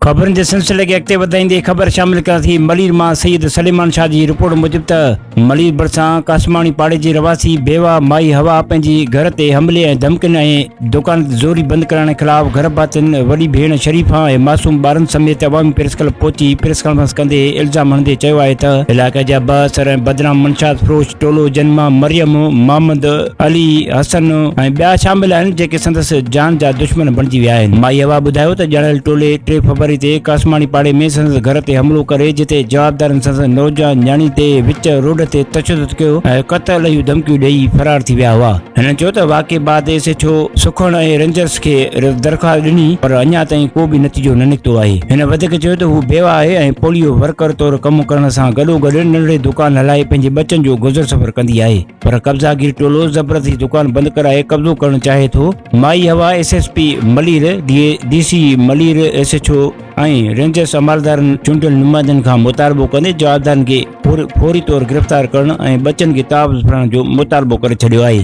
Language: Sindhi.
خبرن جي سلسلي کي اڳتي وڌائيندي خبر شامل ڪيان ٿي ملير مان سيد سليمان شاهه جي رپورٽ موجب ته ملير ڀرسان قاسماڻي پاڙي جي رهواسي بيواهه مائي حوا پنهنجي گهر تي حملي ۽ ڌمڪين ۽ دڪان تي زوري بند ڪرائڻ خلاف گهر ڀاتين وڏي ڀيڻ شريفا ۽ معصوم ٻارن سميت عوامي پريس ڪلب پهچي پريس ڪانفرنس ڪندي الزام هڻندي چيو آهي ته علائقي جا بااثر ۽ بدنام منشيات فروش ٽولو جن مان مريم، محمد علي، حسن ۽ ٻيا شامل آهن جيڪي سندس جان جا دشمن بڻجي ويا آهن. مائي حوا ٻڌايو ته ڄاڻايل ٽولي ٽي فبروري تي قاسماڻي پاڙي ۾ سندس گهر تي حملو ڪري جتي جوابدارن سندس نوجوان نياڻي تي وچ روڊ تي تشدد ڪيو ۽ قتل جون ڌمڪيون ڏئي فرار ٿي ويا هئا. هنن چيو ته واقعي بعد ايس ايڇ او سکڻ ۽ رينجرز کي درخواست ڏني پر اڃا تائين ڪو به نتيجو نه نڪتو آهي. هن وڌيڪ چيو ته هو بيواهه آهي ۽ پوليو ورڪر طور ڪم ڪرڻ سان گڏوگڏ ننڍڙي دڪان هلائي پنهنجي ٻچن جو گذر سفر ڪندي آهي. پر قبضاگير ٽولو زبردستي دڪان بند ڪرائي قبضو ڪرڻ چاهي ٿو، مائي هوا S S P Malir, D C Malir, S H O ۽ rangers عملدارن چونڊيل نمائندن کان مطالبو ڪندي جوابدارن کي فوري طور گرفتار ڪرڻ ۽ ٻچن کي تحفظ فراهم جو مطالبو ڪري ڇڏيو آهي.